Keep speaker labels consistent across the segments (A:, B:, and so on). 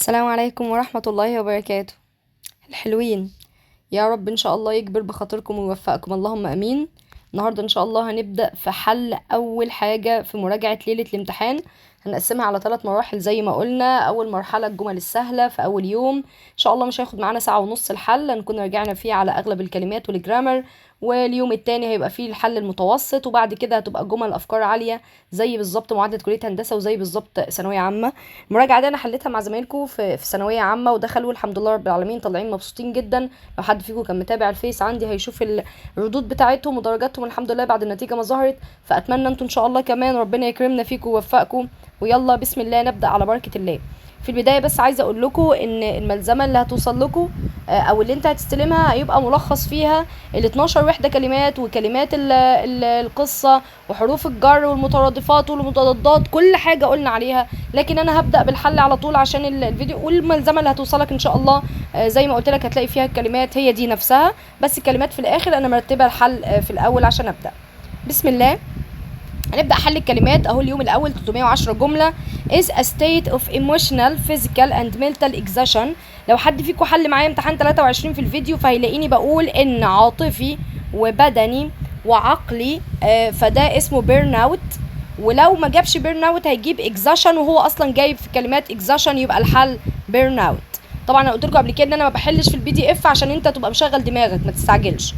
A: السلام عليكم ورحمة الله وبركاته. الحلوين، يا رب إن شاء الله يجبر بخاطركم ويوفقكم، اللهم أمين. النهاردة إن شاء الله هنبدأ في حل أول حاجة في مراجعة ليلة الامتحان. هنقسمها على 3 مراحل زي ما قلنا. أول مرحلة الجمل السهلة في أول يوم، إن شاء الله مش هياخد معانا ساعة ونص الحل، هنكون رجعنا فيه على أغلب الكلمات وال grammar. واليوم التاني هيبقى فيه الحل المتوسط، وبعد كده هتبقى جمل أفكار عالية زي بالظبط معادلة كلية هندسة وزي بالظبط ثانوية عامة. المراجعة دي أنا حليتها مع زمايلكم في ثانوية عامة ودخلوا الحمد لله رب العالمين، طالعين مبسوطين جدا. لو حد فيكم كان متابع الفيس عندي هيشوف الردود بتاعتهم ودرجاتهم الحمد لله بعد النتيجة ما ظهرت. فأتمنى انتوا إن شاء الله كمان ربنا يكرمنا فيكم ويوفقكم. ويلا بسم الله نبدأ على بركة الله. في البداية بس عايزة أقول لكم إن الملزمة اللي هتوصل لكم، أو اللي أنت هتستلمها هيبقى ملخص فيها ال 12 وحدة كلمات وكلمات القصة وحروف الجر والمترادفات والمتضادات، كل حاجة قلنا عليها. لكن أنا هبدأ بالحل على طول عشان الفيديو. والملزمة اللي هتوصلك إن شاء الله، زي ما قلت لك هتلاقي فيها الكلمات هي دي نفسها، بس الكلمات في الآخر أنا مرتبة الحل، في الأول عشان أبدأ. بسم الله هنبدأ حل الكلمات أهو. اليوم الأول 310 جملة. is a state of emotional, physical and mental exhaustion. لو حد فيكم حل معايا امتحان 23 في الفيديو فهيلاقيني بقول إن عاطفي وبدني وعقلي، فده اسمه burn out. ولو ما جابش burn out هيجيب exhaustion، وهو أصلا جايب في كلمات exhaustion، يبقى الحل burn out. طبعا أنا قلت لكم قبل كده إن أنا ما بحلش في ال PDF عشان أنت تبقى مشغل دماغك ما تستعجلش.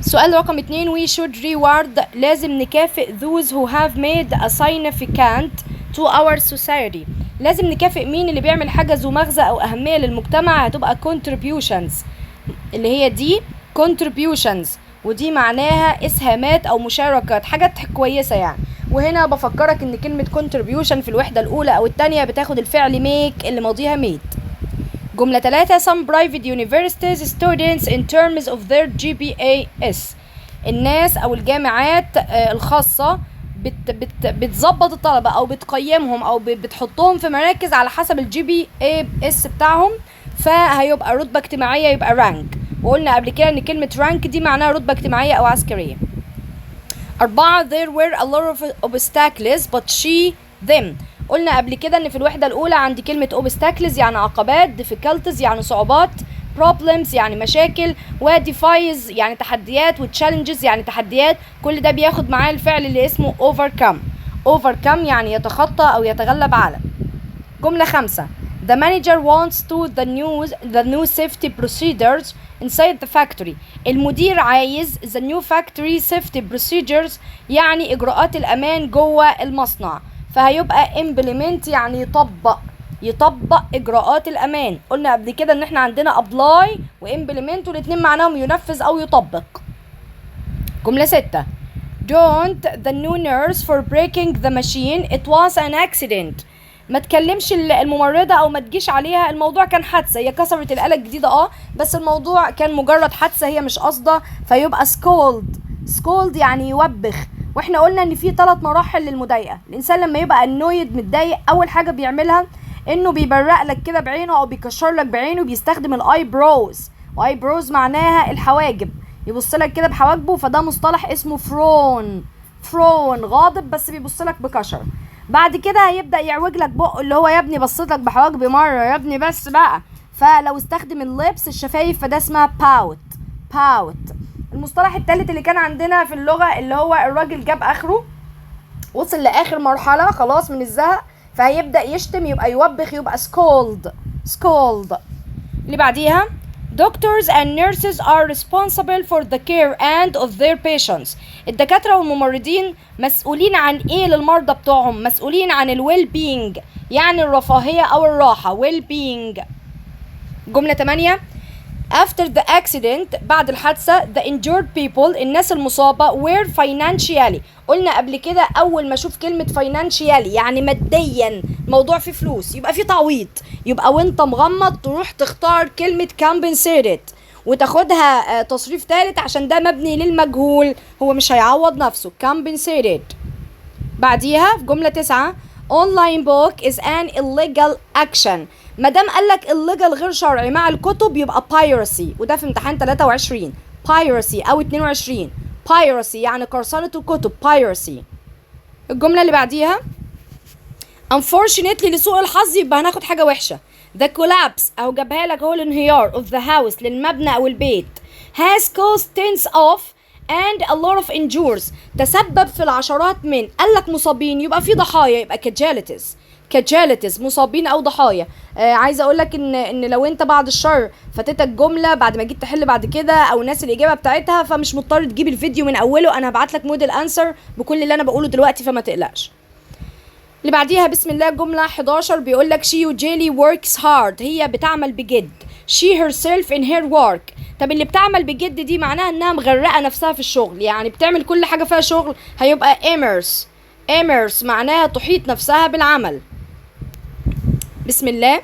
A: سؤال رقم 2، we should reward، لازم نكافئ those who have made a significant to our society. لازم نكافئ مين اللي بيعمل حاجة ذو مغزى أو أهمية للمجتمع؟ هتبقى contributions، اللي هي دي contributions، ودي معناها إسهامات أو مشاركات، حاجات كويسة يعني. وهنا بفكرك إن كلمة contribution في الوحدة الأولى أو التانية بتاخد الفعل make اللي ماضيها made. جملة 3، some private universities students in terms of their GPAs. الناس أو الجامعات الخاصة بت بت بتظبط الطلبة أو بتقيمهم أو بتحطهم في مراكز على حسب ال GPAs بتاعهم، فهيبقى رتبة اجتماعية، يبقى rank. وقلنا قبل كده إن كلمة rank دي معناها رتبة اجتماعية أو عسكرية. 4، there were a lot of obstacles but she them. قلنا قبل كده ان في الوحدة الأولى عندي كلمة obstacles يعني عقبات، difficulties يعني صعوبات، problems يعني مشاكل، و defies يعني تحديات، و challenges يعني تحديات. كل ده بياخد معاه الفعل اللي اسمه overcome. overcome يعني يتخطى أو يتغلب على. جملة 5، The manager wants to the new safety procedures inside the factory. المدير عايز the new factory safety procedures، يعني إجراءات الأمان جوه المصنع، فهيبقى implement يعني يطبق، يطبق إجراءات الأمان. قلنا قبل كده إن إحنا عندنا apply و implement والاتنين معناهم ينفذ أو يطبق. جملة 6، Don't the new nurse for breaking the machine، it was an accident. ما تكلمش الممرضة او ما تجيش عليها، الموضوع كان حادثة. هي كسرت الآلة الجديدة بس الموضوع كان مجرد حادثة، هي مش قاصدة، فيبقى scold. scold يعني يوبخ. واحنا قلنا ان في 3 مراحل للمضايقة. الانسان لما يبقى annoyed متضايق اول حاجة بيعملها انه بيبرق لك كده بعينه او بيكشر لك بعينه، بيستخدم ال eyebrows، و eyebrows معناها الحواجب، يبص لك كده بحواجبه، فده مصطلح اسمه frown. frown غاضب بس بيبص لك بكشر. بعد كده هيبدأ يعوج لك بقه، اللي هو يا ابني بصيت لك بحواجبي مرة يا ابني بس بقى. فلو استخدم ال lips الشفايف فده اسمها pout. pout. المصطلح الثالث اللي كان عندنا في اللغة اللي هو الراجل جاب اخره، وصل لاخر مرحلة خلاص من الزهق، فهيبدأ يشتم، يبقى يوبخ، يبقى scold. scold. اللي بعديها، Doctors and nurses are responsible for the care and of their patients. الدكاترة والممرضين مسؤولين عن ايه للمرضى بتوعهم؟ مسؤولين عن ال well being، يعني الرفاهية أو الراحة، well being. جملة 8، After the accident، بعد الحادثة، the injured people، الناس المصابة، were financially. قلنا قبل كده أول ما أشوف كلمة financially يعني ماديا، موضوع فيه فلوس، يبقى فيه تعويض، يبقى وانت مغمض تروح تختار كلمة compensated وتاخدها تصريف ثالث عشان ده مبني للمجهول، هو مش هيعوض نفسه، compensated. بعديها في جملة 9، online book is an illegal action. ما دام قال لك illegal غير شرعي مع الكتب يبقى piracy، وده في امتحان 23 piracy او 22. piracy يعني قرصنة الكتب، piracy. الجملة اللي بعديها، Unfortunately لسوء الحظ، يبقى هناخد حاجة وحشة. The collapse أو جابها لك هو الانهيار of the house للمبنى أو البيت has caused tens of and a lot of injuries، تسبب في العشرات من، قال لك مصابين يبقى في ضحايا، يبقى casualties. casualties مصابين او ضحايا. عايزه اقول لك ان لو انت بعد الشر فاتتك جملة بعد ما جيت تحل بعد كده او ناس الاجابة بتاعتها، فمش مضطر تجيب الفيديو من اوله، انا هبعت لك model answer بكل اللي انا بقوله دلوقتي، فما تقلقش. اللي بعديها، بسم الله، جملة 11 بيقول لك she usually works hard، هي بتعمل بجد، she herself in her work. طب اللي بتعمل بجد دي معناها انها مغرقة نفسها في الشغل، يعني بتعمل كل حاجة فيها شغل، هيبقى immerse. immerse معناها تحيط نفسها بالعمل. بسم الله،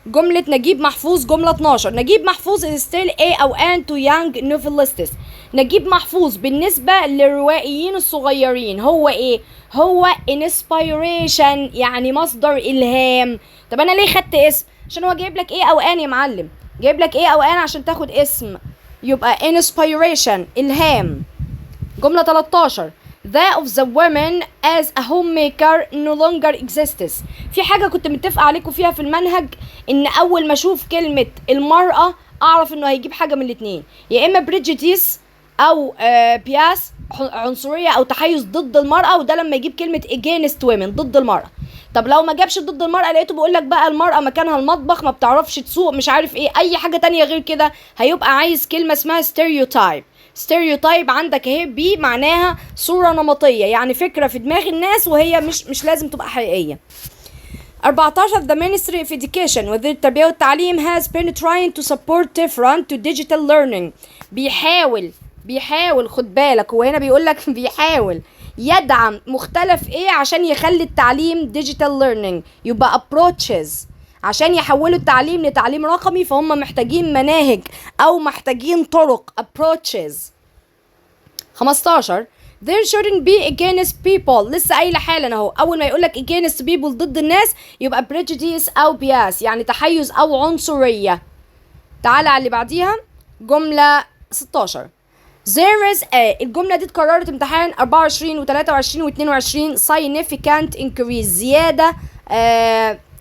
A: جملة نجيب محفوظ، جملة 12، نجيب محفوظ is still a أو an to young novelists. نجيب محفوظ بالنسبة للروائيين الصغيرين هو ايه؟ هو inspiration، يعني مصدر إلهام. طب أنا ليه خدت اسم؟ عشان هو جايب لك a أو an يا معلم، جايب لك a أو an عشان تاخد اسم، يبقى inspiration إلهام. جملة 13، The of the women as a homemaker no longer exists. في حاجة كنت متفقة عليكم فيها في المنهج، ان اول ما اشوف كلمة المرأة اعرف انه هيجيب حاجة من الاتنين، يا اما prejudice او bias، عنصرية او تحيز ضد المرأة، وده لما يجيب كلمة against women ضد المرأة. طب لو ما جابش ضد المرأة، لقيته بيقول لك بقى المرأة مكانها المطبخ، ما بتعرفش تسوق، مش عارف ايه، اي حاجة تانية غير كده، هيبقى عايز كلمة اسمها stereotype. stereotype عندك اهي B، معناها صورة نمطية، يعني فكرة في دماغ الناس وهي مش لازم تبقى حقيقية. 14، The Ministry of Education، وزير التربية والتعليم، has been trying to support different to digital learning. بيحاول، بيحاول، خد بالك، هو هنا بيقول لك بيحاول يدعم مختلف ايه عشان يخلي التعليم digital learning؟ يبقى approaches. عشان يحولوا التعليم لتعليم رقمي فهم محتاجين مناهج او محتاجين طرق، approaches. 15، there shouldn't be against people. لسه قايله حالا اهو، اول ما يقول لك against people ضد الناس يبقى prejudice او bias، يعني تحيز او عنصريه. تعالى على اللي بعديها، جملة 16، There is a، الجملة دي اتكررت امتحان 24 و23 و22، significant increase زيادة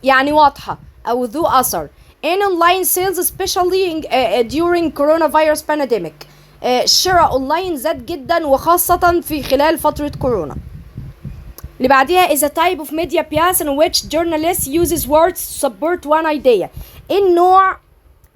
A: يعني واضحة أو ذو أثر in online sales especially during coronavirus pandemic. الشراء اونلاين زاد جدا وخاصة في خلال فترة كورونا. اللي بعديها، is a type of media bias in which journalist uses words to support one idea. ايه النوع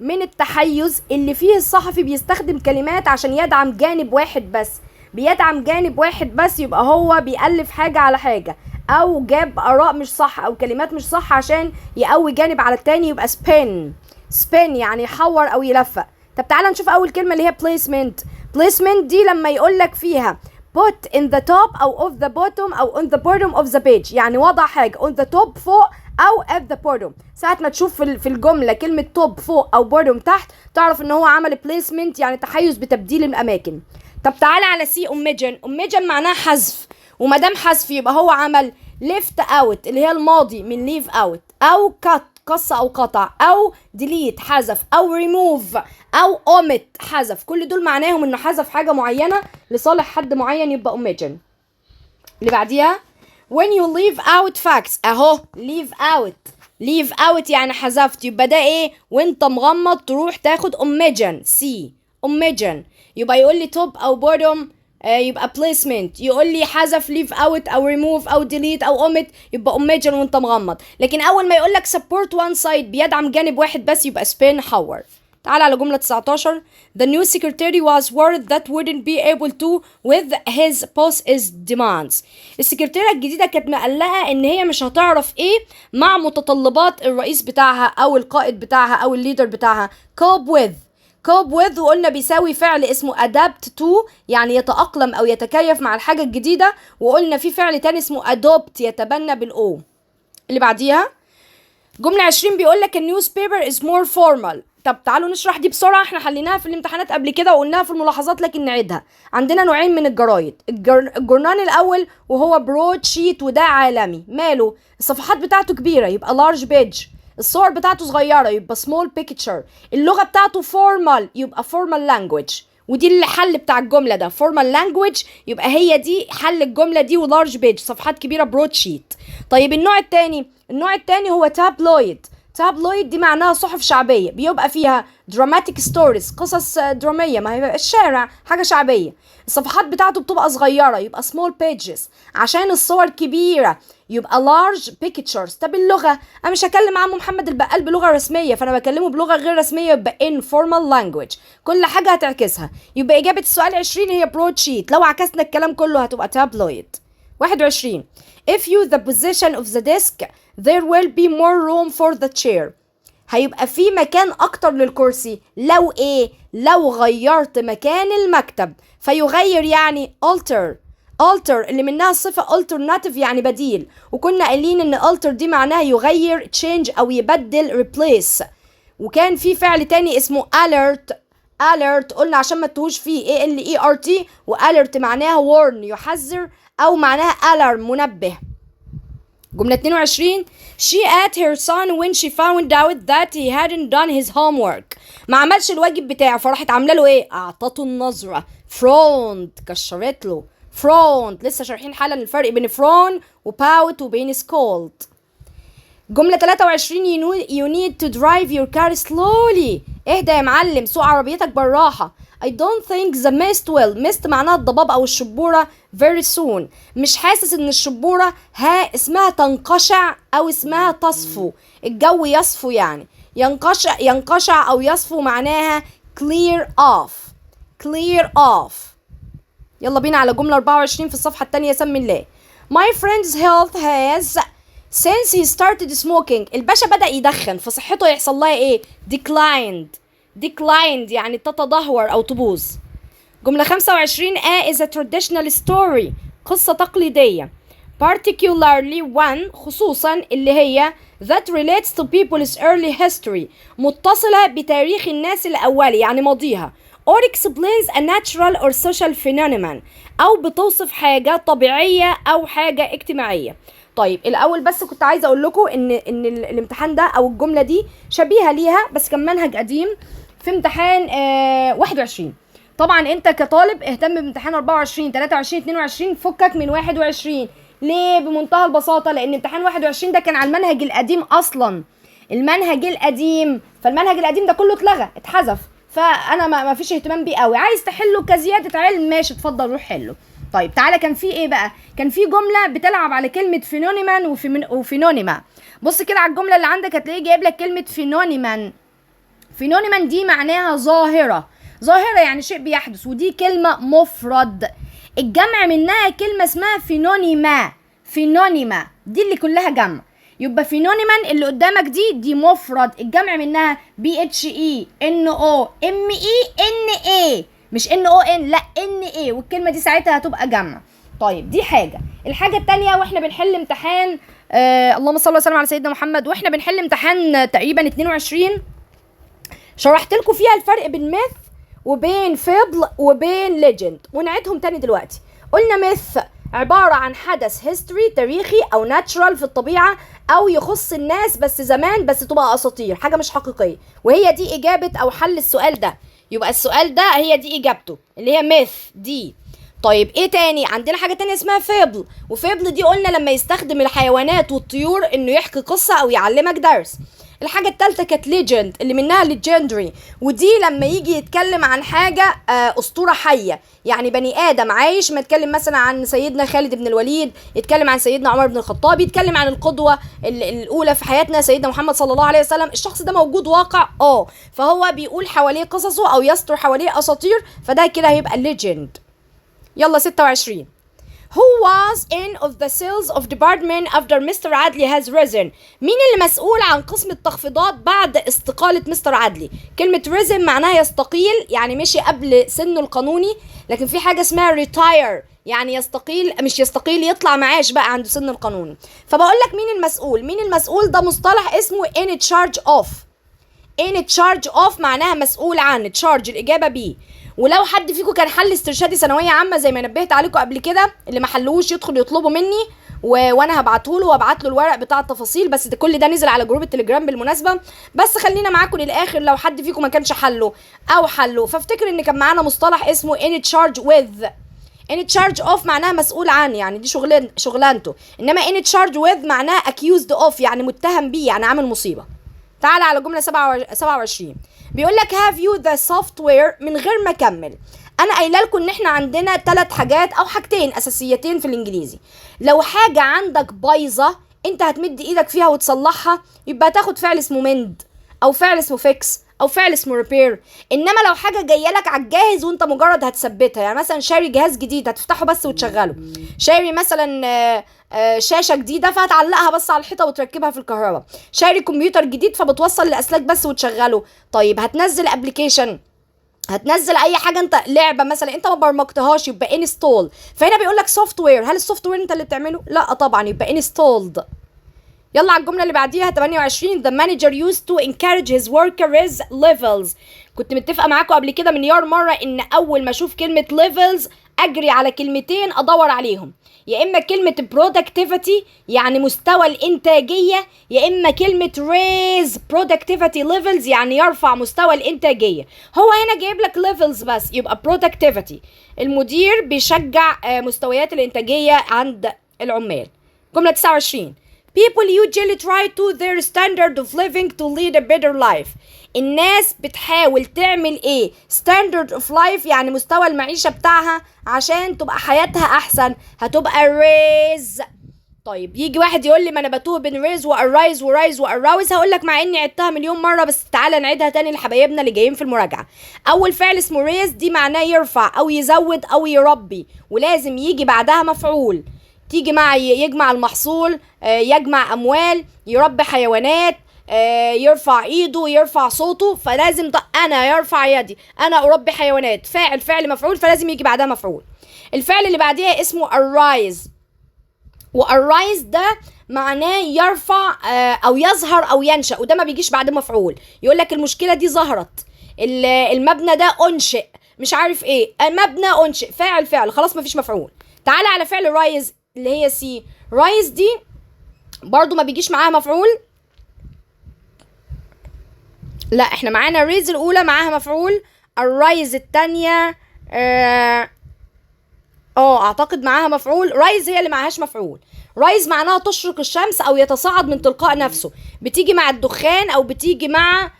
A: من التحيز اللي فيه الصحفي بيستخدم كلمات عشان يدعم جانب واحد بس؟ بيدعم جانب واحد بس، يبقى هو بيألف حاجة على حاجة او جاب اراء مش صح او كلمات مش صح عشان يقوي جانب على التاني، يبقى spin. spin يعني يحور او يلفق. طب تعالى نشوف اول كلمة اللي هي placement. placement دي لما يقول لك فيها put in the top او of the bottom او on the bottom of the page، يعني وضع حاجة on the top فوق او at the bottom. ساعة ما تشوف في الجملة كلمة top فوق او bottom تحت، تعرف ان هو عمل placement، يعني تحيز بتبديل الاماكن. طب تعالى على C، omission. omission معناها حذف، وما دام حذف يبقى هو عمل left out اللي هي الماضي من leave out، او cut قص او قطع، او delete حذف، او remove، او omit حذف. كل دول معناهم انه حذف حاجة معينة لصالح حد معين، يبقى omission. اللي بعديها، when you leave out facts، اهو leave out. leave out يعني حذفت، يبقى ده ايه؟ وانت مغمض تروح تاخد omission، C omission. يبقى يقول لي top او bottom يبقى placement، يقول لي حذف leave out او remove او delete او omit يبقى omission وانت مغمض. لكن اول ما يقول لك support one side بيدعم جانب واحد بس، يبقى spin حور. تعال على جملة 19، The new secretary was worried that wouldn't be able to with his boss's demands. السكرتيرة الجديدة كانت مقلقة ان هي مش هتعرف ايه مع متطلبات الرئيس بتاعها او القائد بتاعها او ال leader بتاعها؟ cope with. cope with وقلنا بيساوي فعل اسمه adapt to، يعني يتأقلم او يتكيف مع الحاجة الجديدة، وقلنا في فعل تاني اسمه adopt يتبنى بال o. اللي بعديها، جملة 20 بيقول لك ال newspaper is more formal. طب تعالوا نشرح دي بسرعة، احنا حليناها في الامتحانات قبل كده وقلناها في الملاحظات لكن نعيدها. عندنا نوعين من الجرايد، الجورنان الأول وهو broadsheet، وده عالمي، ماله؟ الصفحات بتاعته كبيرة يبقى large page، الصور بتاعته صغيرة يبقى small picture، اللغة بتاعته formal يبقى formal language. ودي الحل بتاع الجملة ده، formal language، يبقى هي دي حل الجملة دي، و large page صفحات كبيره، broadsheet. طيب النوع الثاني، النوع الثاني هو tabloid. tabloid دي معناها صحف شعبيه، بيبقى فيها dramatic stories، قصص دراميه، ما هي الشارع حاجة شعبيه. الصفحات بتاعته بتبقى صغيره، يبقى small pages، عشان الصور كبيرة يبقى large pictures. طب اللغه، انا مش هكلم عمو محمد البقال بلغه رسميه، فانا بكلمه بلغه غير رسميه، يبقى informal language. كل حاجة هتعكسها، يبقى اجابه السؤال 20 هي broadsheet، لو عكسنا الكلام كله هتبقى تابلويد. 21، if you the position of the desk there will be more room for the chair. هيبقى في مكان اكتر للكرسي لو ايه؟ لو غيرت مكان المكتب. فيغير يعني alter. alter اللي منها الصفة alternative يعني بديل، وكنا قايلين ان alter دي معناها يغير change او يبدل replace. وكان في فعل تاني اسمه alert. alert قلنا عشان ما تتوهوش فيه، A L E R T، و alert معناها warn يحذر او معناها alarm منبه. جملة 22، She at her son when she found out that he hadn't done his homework. ما عملش الواجب بتاعه، فراحت عامله له ايه؟ اعطته النظرة، frowned، كشرت له، frowned. لسه شارحين حالا الفرق بين frown و pout وبين scold. جملة 23، you need to drive your car slowly. اهدى يا معلم، سوق عربيتك بالراحة. I don't think the mist will، mist معناها الضباب أو الشبورة، very soon. مش حاسس إن الشبورة ها اسمها تنقشع أو اسمها تصفو، الجو يصفو، يعني ينقشع، ينقشع أو يصفو معناها clear off، clear off. يلا بينا على جملة 24 في الصفحة التانية، سمي الله. My friend's health has since he started smoking. الباشا بدأ يدخن فصحته يحصل لها ايه؟ declined. declined يعني تتدهور أو تبوظ. جملة 25، A is a traditional story، قصة تقليدية، particularly one، خصوصا اللي هي that relates to people's early history، متصلة بتاريخ الناس الأولي يعني ماضيها، or explains a natural or social phenomenon، أو بتوصف حاجة طبيعية أو حاجة اجتماعية. طيب الأول بس كنت عايزة أقول لكم إن الامتحان ده أو الجملة دي شبيهة ليها بس كان منهج قديم في امتحان 21. طبعا انت كطالب اهتم بامتحان 24، 23، 22، فكك من 21. ليه؟ بمنتهى البساطة لان امتحان 21 ده كان على المنهج القديم اصلا، المنهج القديم، فالمنهج القديم ده كله اتلغى، اتحذف، فانا ما فيش اهتمام بيه قوي. عايز تحله كزياده علم، ماشي، اتفضل روح حله. طيب تعالى، كان في ايه بقى؟ كان في جملة بتلعب على كلمة phenomenon و phenomena. بص كده على الجملة اللي عندك، هتلاقيه جايب لك كلمة phenomenon. phenomenon دي معناها ظاهره، ظاهره يعني شيء بيحدث، ودي كلمة مفرد. الجمع منها كلمة اسمها phenomena. phenomena دي اللي كلها جمع، يبقى phenomenon اللي قدامك دي مفرد، الجمع منها P H E N O M E N A، مش N O N، لا، N A، والكلمة دي ساعتها هتبقى جمع. طيب دي حاجه. الحاجة الثانيه، واحنا بنحل امتحان اللهم صل وسلم على سيدنا محمد، واحنا بنحل امتحان تقريبا 22 شرحت لكم فيها الفرق بين myth وبين fable وبين legend، ونعيدهم تاني دلوقتي. قلنا myth عبارة عن حدث history تاريخي أو natural في الطبيعة أو يخص الناس بس زمان، بس تبقى أساطير، حاجة مش حقيقية. وهي دي إجابة أو حل السؤال ده، يبقى السؤال ده هي دي إجابته اللي هي myth دي. طيب ايه تاني؟ عندنا حاجة تانية اسمها fable، و fable دي قلنا لما يستخدم الحيوانات والطيور انه يحكي قصة او يعلمك درس. الحاجة التالتة كانت legend اللي منها legendary، ودي لما يجي يتكلم عن حاجة أسطورة حية، يعني بني آدم عايش، ما يتكلم مثلا عن سيدنا خالد بن الوليد، يتكلم عن سيدنا عمر بن الخطاب، يتكلم عن القدوة الأولى في حياتنا سيدنا محمد صلى الله عليه وسلم. الشخص ده موجود واقع، فهو بيقول حواليه قصصه أو يسطر حواليه أساطير، فده كده هيبقى legend. يلا 26، Who was in of the sales of department after Mr. عدلي has risen؟ مين اللي مسؤول عن قسم التخفيضات بعد استقالة مستر عدلي؟ كلمة resign معناها يستقيل، يعني مشي قبل سنة القانوني، لكن في حاجة اسمها retire يعني يستقيل، مش يستقيل، يطلع معاش بقى عند سن القانوني. فبقول لك مين المسؤول؟ مين المسؤول ده مصطلح اسمه in charge of. in charge of معناها مسؤول عن، charge، الإجابة B. ولو حد فيكم كان حل استرشادي ثانوية عامة زي ما نبهت عليكم قبل كده، اللي ما حلوش يدخل يطلبه مني. وانا هبعته له وابعت له الورق بتاع التفاصيل. بس ده كل ده نزل على جروب التليجرام بالمناسبه. بس خلينا معاكم للاخر لو حد فيكم ما كانش حله او حله. فافتكر ان كان معانا مصطلح اسمه in charge with. in charge of معناها مسؤول عن، يعني دي شغلانته. انما in charge with معناها accused of، يعني متهم بيه، يعني عامل مصيبه. تعال على جملة 27، بيقول لك have you the software. من غير ما اكمل، انا قايله لكم ان احنا عندنا ثلاث حاجات او حاجتين اساسيتين في الانجليزي. لو حاجة عندك بايظة انت هتمد ايدك فيها وتصلحها، يبقى تاخد فعل اسمه mend او فعل اسمه fix او فعل اسمه repair. انما لو حاجة جاية لك على الجاهز وانت مجرد هتثبتها، يعني مثلا شاري جهاز جديد هتفتحه بس وتشغله، شاري مثلا شاشة جديدة فهتعلقها بس على الحيطة وتركبها في الكهرباء، شاري كمبيوتر جديد فبتوصل الاسلاك بس وتشغله. طيب هتنزل application، هتنزل اي حاجة انت، لعبه مثلا انت ما برمجتهاش، يبقى install. فهنا بيقول لك software، هل ال software انت اللي بتعمله؟ لا طبعا، يبقى installed. يلا على الجملة اللي بعديها 28، the manager used to encourage his workers levels. كنت متفقه معاكم قبل كده مليار مرة ان اول ما اشوف كلمة levels اجري على كلمتين ادور عليهم، يا اما كلمة productivity يعني مستوى الانتاجيه، يا اما كلمة raise productivity levels يعني يرفع مستوى الانتاجيه. هو هنا جايب لك levels بس، يبقى productivity. المدير بيشجع مستويات الانتاجية عند العمال. جملة 29، People usually try to their standard of living to lead a better life. الناس بتحاول تعمل ايه؟ standard of life يعني مستوى المعيشة بتاعها عشان تبقى حياتها احسن، هتبقى raise. طيب يجي واحد يقول لي ما انا بتوه بين raise و arise و rise و arouse. هقول لك مع اني عدتها مليون مرة بس تعالى نعيدها تاني لحبايبنا اللي جايين في المراجعه. اول فعل اسمه raise، دي معناه يرفع او يزود او يربي، ولازم يجي بعدها مفعول. تيجي مع يجمع المحصول، يجمع اموال، يربي حيوانات، يرفع ايده، يرفع صوته. فلازم انا يرفع يدي، انا اربي حيوانات، فاعل فعل مفعول، فلازم يجي بعدها مفعول. الفعل اللي بعديها اسمه arise، و arise ده معناه يرفع او يظهر او ينشأ، وده ما بيجيش بعد مفعول. يقول لك المشكلة دي ظهرت، المبنى ده انشئ، مش عارف ايه، مبنى انشئ، فاعل فعل، خلاص ما فيش مفعول. تعالى على فعل rise اللي هي C، rise دي برضو ما بيجيش معاها مفعول. لا، احنا معانا raise الاولى معاها مفعول، arise التانية اعتقد معاها مفعول. rise هي اللي معهاش مفعول. rise معناها تشرق الشمس او يتصاعد من تلقاء نفسه، بتيجي مع الدخان او بتيجي مع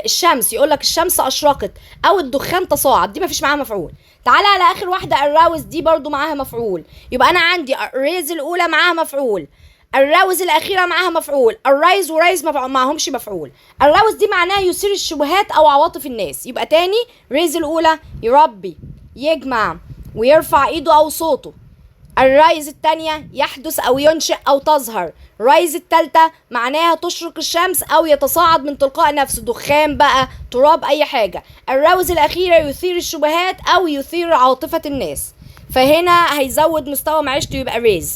A: الشمس، يقول لك الشمس اشرقت او الدخان تصاعد، دي ما فيش معاها مفعول. تعالى على اخر واحدة arouse، دي برضو معاها مفعول. يبقى انا عندي raise الاولى معاها مفعول، arouse الاخيرة معاها مفعول، arise و rise معهمش مفعول. arouse دي معناها يثير الشبهات او عواطف الناس. يبقى تاني، raise الاولى يربي، يجمع، ويرفع ايده او صوته. arise التانية يحدث أو ينشئ أو تظهر. rise التالتة معناها تشرق الشمس أو يتصاعد من تلقاء نفسه، دخان بقى، تراب، أي حاجة. arouse الأخيرة يثير الشبهات أو يثير عاطفة الناس، فهنا هيزود مستوى معيشته يبقى raise.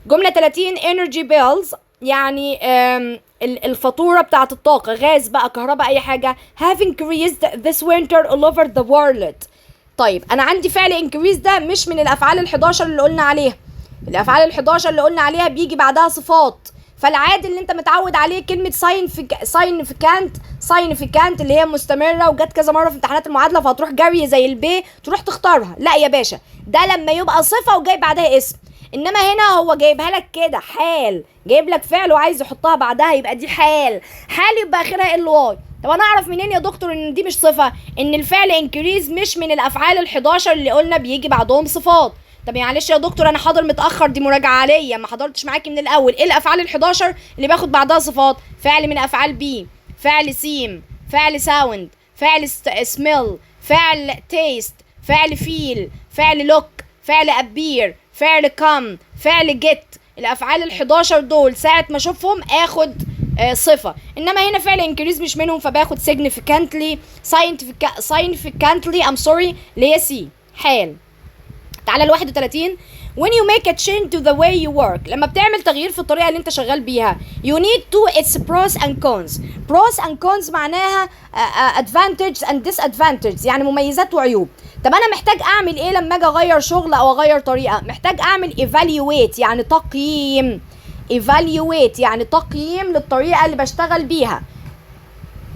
A: جملة 30، energy bills يعني الفاتورة بتاعت الطاقة، غاز بقى، كهرباء، أي حاجة، have increased this winter all over the world. طيب انا عندي فعل increase ده مش من الافعال ال11 اللي قلنا عليها. الافعال ال11 اللي قلنا عليها بيجي بعدها صفات، فالعادي اللي انت متعود عليه كلمة significant، significant اللي هي مستمرة وجت كذا مرة في امتحانات المعادله، فهتروح جري زي البي تروح تختارها. لا يا باشا، ده لما يبقى صفة وجاي بعدها اسم، انما هنا هو جايبها لك كده حال، جايب لك فعل وعايز يحطها بعدها، يبقى دي حال. حال يبقى اخرها ly. طب انا اعرف منين يا دكتور ان دي مش صفه؟ ان الفعل increase مش من الافعال ال11 اللي قلنا بيجي بعدهم صفات. طب معلش يا دكتور انا حاضر متاخر، دي مراجعه عليا، ما حضرتش معاكي من الاول. ايه الافعال ال11 اللي باخد بعدها صفات؟ فعل من افعال be، فعل seem، فعل sound، فعل smell، فعل taste، فعل feel، فعل look، فعل appear، فعل come، فعل get. الافعال ال11 دول ساعة ما اشوفهم اخد صفه، انما هنا فعل increase مش منهم، فباخد significantly، significantly، I'm sorry، اللي هي C حال. تعالى ال 31، When you make a change to the way you work، لما بتعمل تغيير في الطريقة اللي انت شغال بيها، you need to its pros and cons. Pros and cons معناها advantage and disadvantage، يعني مميزات وعيوب. طب انا محتاج اعمل ايه لما اجي اغير شغل او اغير طريقة؟ محتاج اعمل evaluate يعني تقييم، evaluate يعني تقييم للطريقة اللي بشتغل بيها.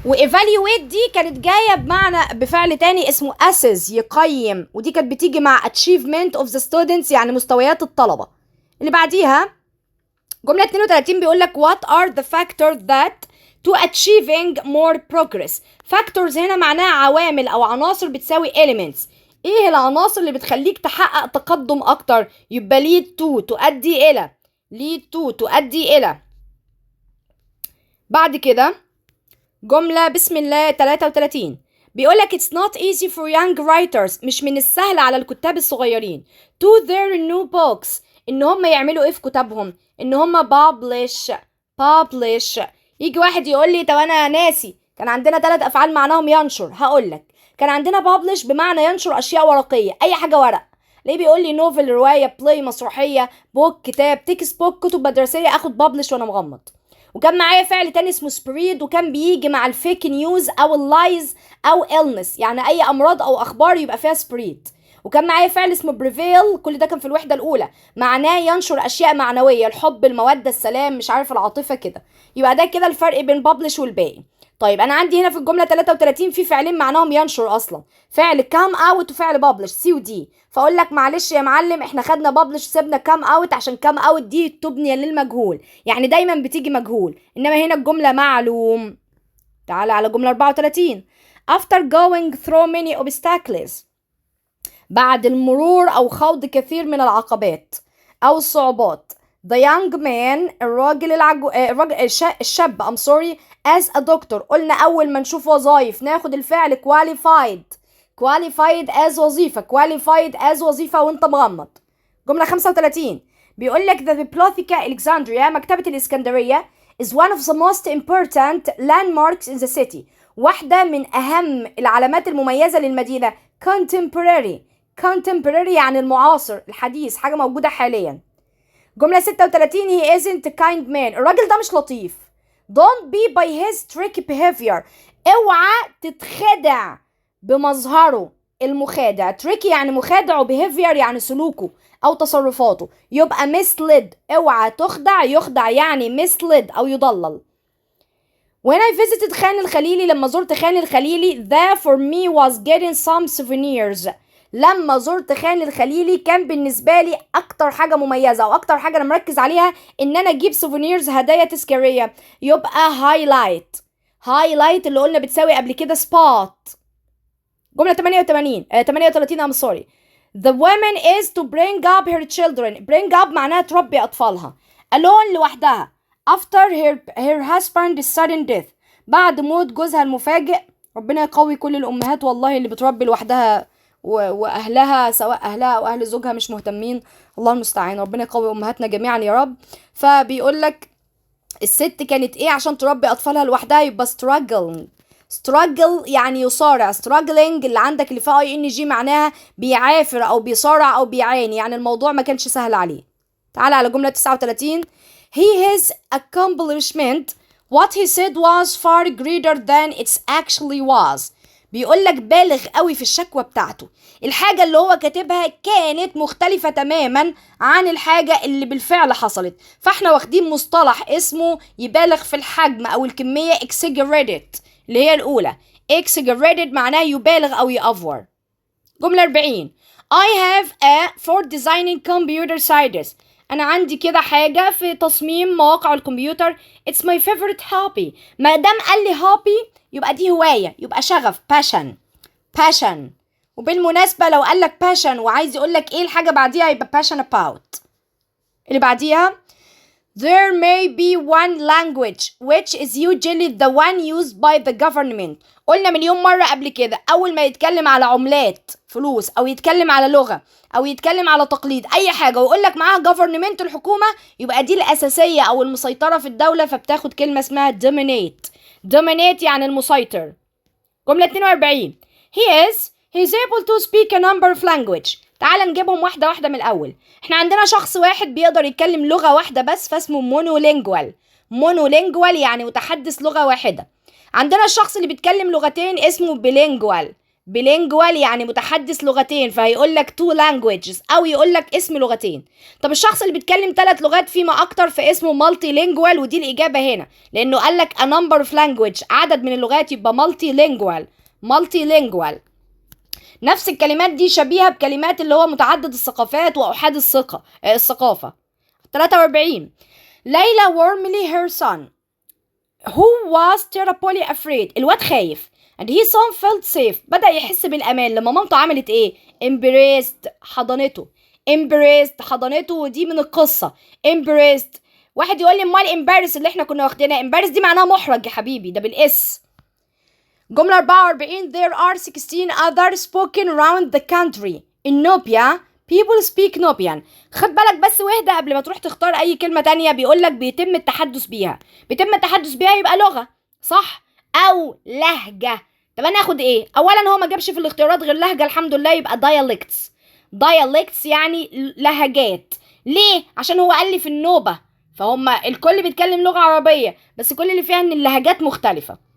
A: و evaluate دي كانت جاية بمعنى بفعل تاني اسمه assess، يقيم، ودي كانت بتيجي مع achievement of the students، يعني مستويات الطلبه. اللي بعديها جملة 32 بيقول لك what are the factors that to achieving more progress. Factors هنا معناها عوامل او عناصر، بتساوي elements. ايه العناصر اللي بتخليك تحقق تقدم اكتر؟ يبقى lead to، تؤدي الى، lead to تؤدي الى. بعد كده جملة بسم الله 33 بيقول لك it's not easy for young writers، مش من السهل على الكتاب الصغيرين، to their new books، ان هم يعملوا ايه في كتابهم؟ ان هم publish، publish. يجي واحد يقول لي طب انا ناسي، كان عندنا ثلاث افعال معناهم ينشر. هقول لك كان عندنا publish بمعنى ينشر اشياء ورقيه، اي حاجة ورق. ليه بيقول لي novel روايه، play مسرحيه، book كتاب، textbook كتب مدرسيه، اخد publish وانا مغمض. وكان معايا فعل تاني اسمه spread، وكان بيجي مع ال fake news او ال lies او illness، يعني اي امراض او اخبار يبقى فيها spread. وكان معايا فعل اسمه prevail، كل ده كان في الوحدة الاولى، معناه ينشر اشياء معنويه، الحب، الموده، السلام، مش عارف، العاطفة كده. يبقى ده كده الفرق بين publish والباقي. طيب انا عندي هنا في الجملة 33 في فعلين معناهم ينشر اصلا، فعل come out وفعل publish، C و D. فاقول لك معلش يا معلم، احنا خدنا publish سيبنا come out عشان come out دي تبني للمجهول، يعني دايما بتيجي مجهول، انما هنا الجملة معلوم. تعالى على جملة 34. After going through many obstacles، بعد المرور أو خوض كثير من العقبات أو الصعوبات، the young man الراجل العجو... آه، الراجل الشاب، I'm sorry، as a doctor. قلنا أول ما نشوف وظائف ناخد الفعل qualified، qualified as وظيفة، qualified as وظيفة وانت مغمض. جملة 35 بيقول لك the Bibliotheca Alexandria، مكتبة الإسكندرية، is one of the most important landmarks in the city، واحدة من أهم العلامات المميزة للمدينة. Contemporary، contemporary يعني المعاصر، الحديث، حاجة موجودة حاليا. جملة 36 he isn't a kind man، الراجل ده مش لطيف. Don't be by his tricky behavior، اوعى تتخدع بمظهره المخادع. Tricky يعني مخادع، و behavior يعني سلوكه او تصرفاته، يبقى misled، اوعى تخدع، يخدع يعني misled او يضلل. When I visited خان الخليلي، لما زرت خان الخليلي، the for me was getting some souvenirs. لما زرت خان الخليلي كان بالنسبة لي أكتر حاجة مميزة أو أكتر حاجة أنا مركز عليها إن أنا أجيب souvenirs، هدايا تذكارية، يبقى highlight، highlight اللي قلنا بتساوي قبل كده spot. جملة 88 38، I'm sorry. The woman is to bring up her children. Bring up معناها تربي أطفالها، alone لوحدها، after her husband's sudden death، بعد موت جوزها المفاجئ. ربنا يقوي كل الأمهات والله اللي بتربي لوحدها وأهلها، سواء أهلها أو أهل زوجها، مش مهتمين. الله المستعان، ربنا يقوي أمهاتنا جميعا يا رب. فبيقول لك الست كانت ايه عشان تربي اطفالها لوحدها؟ يبقى struggle، struggle يعني يصارع. Struggling اللي عندك اللي فيها ing معناها بيعافر او بيصارع او بيعاني، يعني الموضوع ما كانش سهل عليه. تعال على جملة 39. He his accomplishment what he said was far greater than it actually was. بيقول لك بالغ قوي في الشكوى بتاعته، الحاجة اللي هو كاتبها كانت مختلفة تماما عن الحاجة اللي بالفعل حصلت. فاحنا واخدين مصطلح اسمه يبالغ في الحجم او الكمية، exaggerated اللي هي الأولى. Exaggerated معناه يبالغ أو يأفور. جملة 40. I have a for designing computer sites، أنا عندي كده حاجة في تصميم مواقع الكمبيوتر. It's my favorite hobby. ما دام قال لي hobby يبقى دي هواية، يبقى شغف، passion، passion. وبالمناسبة لو قال لك passion وعايز يقول لك ايه الحاجة بعديها يبقى passion about. اللي بعديها There may be one language which is usually the one used by the government. قلنا مليون مرة قبل كده، أول ما يتكلم على عملات فلوس أو يتكلم على لغة أو يتكلم على تقليد، أي حاجة، ويقول لك معاها government الحكومة، يبقى دي الأساسية أو المسيطرة في الدولة، فبتاخد كلمة اسمها dominate. Dominate يعني المسيطر. جملة 42. He is able to speak a number of language. تعال نجيبهم واحدة واحدة من الاول. احنا عندنا شخص واحد بيقدر يتكلم لغة واحدة بس، فاسمه monolingual. monolingual يعني متحدث لغة واحده. عندنا الشخص اللي بيتكلم لغتين اسمه bilingual. bilingual يعني متحدث لغتين، فهيقول لك two languages او يقول لك اسم لغتين. طب الشخص اللي بيتكلم ثلاث لغات فيما اكتر فاسمه multilingual، ودي الاجابة هنا لانه قال لك a number of language، عدد من اللغات، يبقى multilingual. multilingual. نفس الكلمات دي شبيهه بكلمات اللي هو متعدد الثقافات واحاد الثقافه. 43، ليلى warmly her son who was terribly afraid. الواد خايف and he soon felt safe، بدأ يحس بالأمان لما مامته عملت ايه؟ embraced، حضنته. embraced، حضنته، ودي من القصة embraced. واحد يقول لي امال embarrass اللي احنا كنا واخدينها؟ embarrass دي معناها محرج يا حبيبي، ده بال s. جملة 44، there are 16 other spoken around the country in Nubia، people speak Nubian. خد بالك بس واهدى قبل ما تروح تختار اي كلمة تانية. بيقول لك بيتم التحدث بيها، بيتم التحدث بيها يبقى لغة صح او لهجة. طب انا اخد ايه؟ اولا هو ما جابش في الاختيارات غير لهجة، الحمد لله، يبقى dialects. dialects يعني لهجات. ليه؟ عشان هو قال لي في النوبة، فهم الكل بيتكلم لغة عربية، بس كل اللي فيها ان اللهجات مختلفة.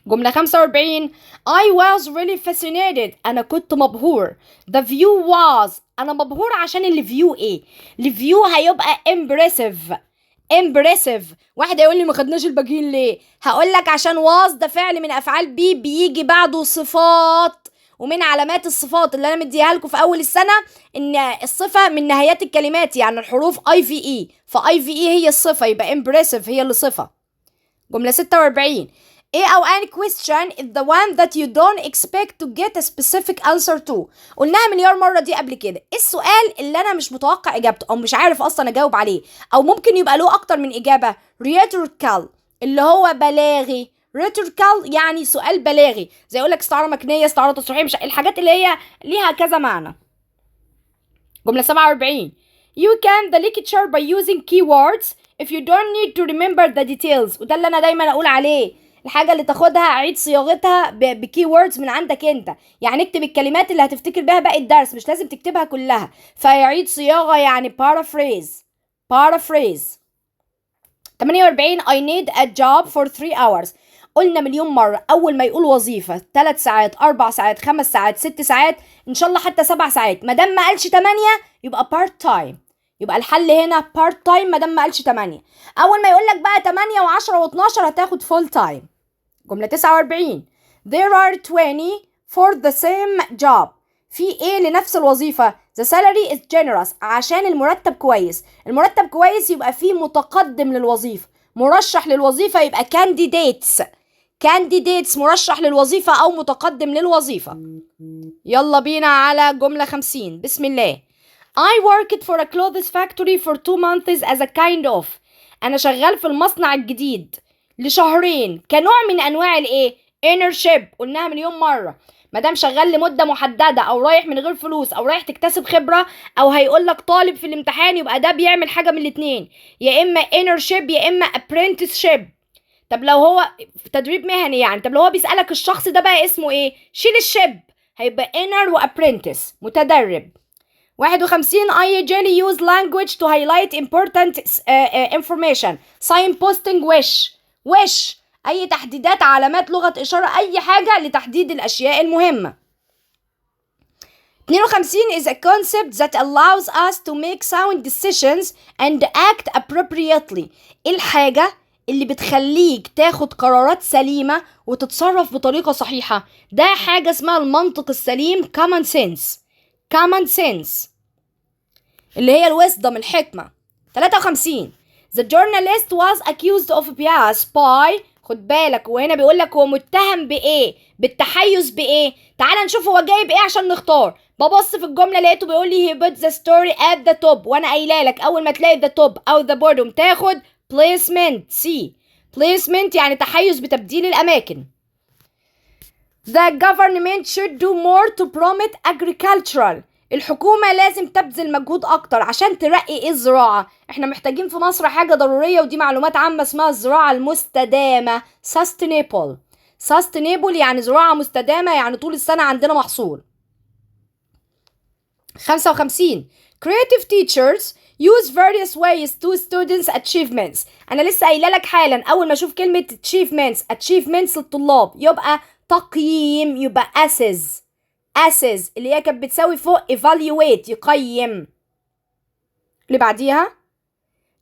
A: جملة 45، I was really fascinated، أنا كنت مبهور. The view was، أنا مبهور عشان ال view إيه؟ ال view هيبقى impressive. impressive. واحد هيقول لي ما خدناش الباقيين ليه؟ هقول لك عشان was ده فعل من أفعال be، بيجي بعده صفات، ومن علامات الصفات اللي انا مديها لكم في اول السنة ان الصفة من نهايات الكلمات، يعني الحروف I V E، ف I V E هي الصفه، يبقى impressive هي اللي صفه. جملة 46، ايه أو an question is the one that you don't expect to get a specific answer to؟ قلناها مليار مرة دي قبل كده. إيه السؤال اللي أنا مش متوقع إجابته أو مش عارف أصلا أجاوب عليه أو ممكن يبقى له أكتر من إجابة؟ rhetorical، اللي هو بلاغي. rhetorical يعني سؤال بلاغي، زي يقول لك استعارة مكنية، استعارة تصريحية، مش الحاجات اللي هي ليها كذا معنى. جملة 47، You can the lecture by using keywords if you don't need to remember the details. وده اللي انا دايما اقول عليه، الحاجة اللي تاخدها عيد صياغتها ب keywords من عندك انت، يعني اكتب الكلمات اللي هتفتكر بيها باقي الدرس، مش لازم تكتبها كلها. فيعيد صياغة يعني paraphrase. paraphrase. 48، I need a job for 3 hours. قلنا مليون مرة، أول ما يقول وظيفة 3 ساعات، 4 ساعات، 5 ساعات، 6 ساعات، إن شاء الله حتى 7 ساعات، ما دام ما قالش 8 يبقى part time. يبقى الحل هنا part time ما دام ما قالش 8. أول ما يقول لك بقى 8 و10 و12 هتاخد full time. جملة 49، There are 20 for the same job. في ايه لنفس الوظيفة؟ The salary is generous، عشان المرتب كويس. المرتب كويس يبقى فيه متقدم للوظيفة، مرشح للوظيفة، يبقى candidates. candidates، مرشح للوظيفة أو متقدم للوظيفة. يلا بينا على جملة 50، بسم الله. I worked for a clothes factory for 2 months as a kind of. أنا شغال في المصنع الجديد لشهرين كنوع من أنواع الإيه؟ internship. قلناها مليون مرة، ما دام شغال لمدة محددة أو رايح من غير فلوس أو رايح تكتسب خبرة أو هيقول لك طالب في الامتحان، يبقى ده بيعمل حاجة من الاتنين، يا إما internship يا إما apprenticeship. طب لو هو في تدريب مهني يعني، طب لو هو بيسألك الشخص ده بقى اسمه ايه؟ شيل ال ship، هيبقى inter و apprentice، متدرب. 51، I usually use language to highlight important information، signposting، وش وش أي تحديدات، علامات، لغة إشارة، أي حاجة لتحديد الأشياء المهمة. 52، is a concept that allows us to make sound decisions and act appropriately. إيه الحاجة اللي بتخليك تاخد قرارات سليمة وتتصرف بطريقة صحيحة؟ ده حاجة اسمها المنطق السليم، common sense. common sense اللي هي ال wisdom، الحكمة. 53، The journalist was accused of bias by. خد بالك، وهنا بيقول لك هو متهم بايه؟ بالتحيز بايه؟ تعال نشوف هو جايب ايه عشان نختار. ببص في الجملة لقيته بيقول لي he put the story at the top، وانا قايله لك اول ما تلاقي the top او the bottom تاخد placement. C، placement يعني تحيز بتبديل الاماكن. The government should do more to promote agricultural. الحكومة لازم تبذل مجهود أكتر عشان ترقي إيه؟ الزراعة. إحنا محتاجين في مصر حاجة ضرورية، ودي معلومات عامة، اسمها الزراعة المستدامة، sustainable. sustainable يعني زراعة مستدامة، يعني طول السنة عندنا محصول. 55، creative teachers use various ways to students achievements. انا لسه قايله لك حالا، اول ما اشوف كلمة achievements، achievements للطلاب، يبقى تقييم، يبقى assess. assess اللي هي كانت بتساوي فوق evaluate، يقيم. اللي بعديها،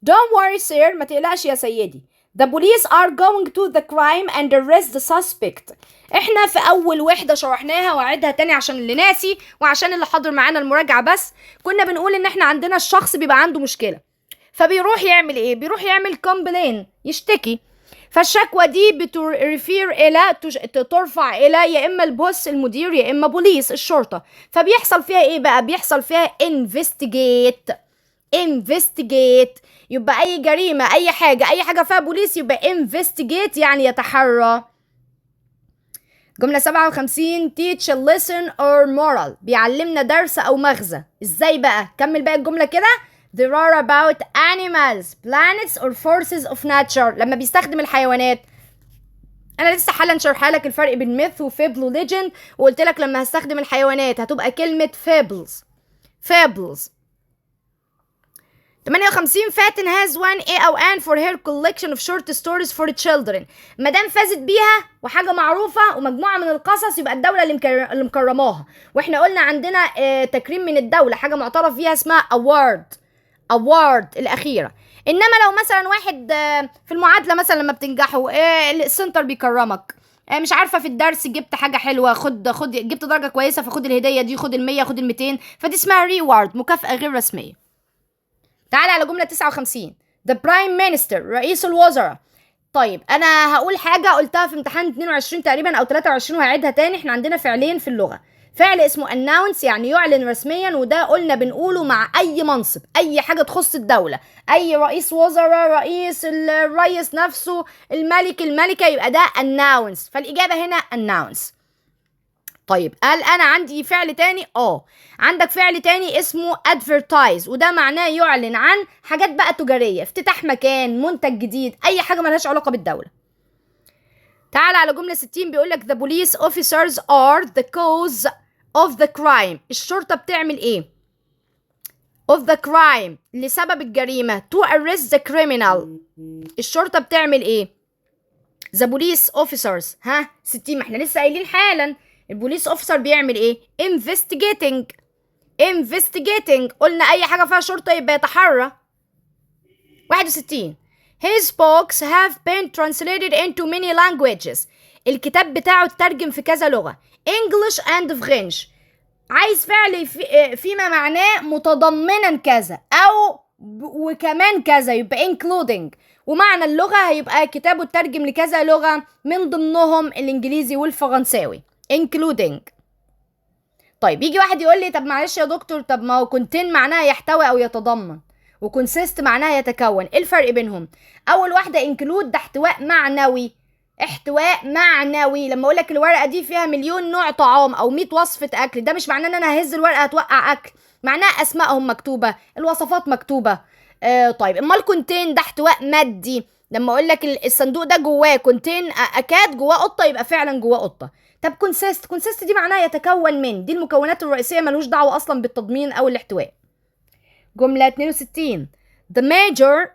A: Don't worry sir، ما تقلقش يا سيدي. The police are going to the crime and arrest the suspect. احنا في اول وحدة شرحناها، واعيدها تاني عشان اللي ناسي وعشان اللي حاضر معانا المراجعة بس. كنا بنقول ان احنا عندنا الشخص بيبقى عنده مشكلة، فبيروح يعمل ايه؟ بيروح يعمل complain، يشتكي. فالشكوى دي بت refer الى، ترفع الى يا اما ال boss المدير، يا اما بوليس الشرطه. فبيحصل فيها ايه بقى؟ بيحصل فيها investigate. investigate، يبقى اي جريمه، اي حاجه، اي حاجة فيها بوليس يبقى investigate، يعني يتحرى. جملة 57، teach a lesson or moral، بيعلمنا درس أو مغزى. ازاي بقى؟ كمل باقي الجملة كده. There are about animals، planets or forces of nature. لما بيستخدم الحيوانات، انا لسه حالا شارحه لك الفرق بين myth و fable و legend، وقلت لك لما هستخدم الحيوانات هتبقى كلمة fables. fables. 58، فاتن has won a أو an for her collection of short stories for children. ما دام فازت بيها وحاجة معروفة ومجموعة من القصص، يبقى الدولة اللي مكرماها. واحنا قلنا عندنا تكريم من الدولة، حاجة معترف فيها، اسمها award. award الأخيرة. إنما لو مثلا واحد في المعادلة مثلا لما بتنجحوا السنتر بيكرمك، مش عارفه في الدرس جبت حاجة حلوه، خد خد، جبت درجه كويسة فخد الهدية دي، خد ال100، خد ال200، فدي اسمها reward، مكافاة غير رسميه. تعال على جملة 59، The Prime Minister، رئيس الوزراء. طيب، انا هقول حاجة قلتها في امتحان 22 تقريبا او 23 وهعيدها تاني. احنا عندنا فعلين في اللغه، فعل اسمه announce يعني يعلن رسميا، وده قلنا بنقوله مع اي منصب، اي حاجة تخص الدوله، اي رئيس وزراء، رئيس، الرئيس نفسه، الملك، الملكه، يبقى ده announce. فالاجابه هنا announce. طيب، قال انا عندي فعل تاني؟ اه، عندك فعل تاني اسمه advertise، وده معناه يعلن عن حاجات بقى تجارية، افتتاح مكان، منتج جديد، اي حاجة ملهاش علاقة بالدولة. تعال على جملة 60، بيقول لك the police officers are the cause of the crime. الشرطة بتعمل ايه؟ of the crime، لسبب الجريمة، to arrest the criminal. الشرطة بتعمل ايه؟ the police officers، ها، 60، ما احنا لسه قايلين حالا ال police officer بيعمل ايه؟ investigating. investigating، قلنا اي حاجة فيها شرطة يبقى يتحرى. 61، His books have been translated into many languages. الكتاب بتاعه اترجم في كذا لغة، English and French. عايز فعل فيما معناه متضمنا كذا أو وكمان كذا، يبقى including. ومعنى اللغة هيبقى كتابه اترجم لكذا لغة، من ضمنهم الإنجليزي والفرنساوي، including. طيب، يجي واحد يقول لي: طب معلش يا دكتور، طب ما هو contain معناها يحتوي او يتضمن، و consist معناها يتكون، ايه الفرق بينهم؟ اول واحدة include ده احتواء معنوي. احتواء معنوي، لما اقول لك الورقة دي فيها مليون نوع طعام او 100 وصفه اكل، ده مش معناه ان انا ههز الورقة هتوقع اكل، معناها اسمائهم مكتوبه، الوصفات مكتوبه. طيب، امال contain ده احتواء مادي، لما اقول لك الصندوق ده جواه contain a cat، جواه قطه، يبقى فعلا جواه قطه. طب consist؟ consist دي معناها يتكون من، دي المكونات الرئيسيه، ملوش دعوه اصلا بالتضمين او الاحتواء. جملة 62، The major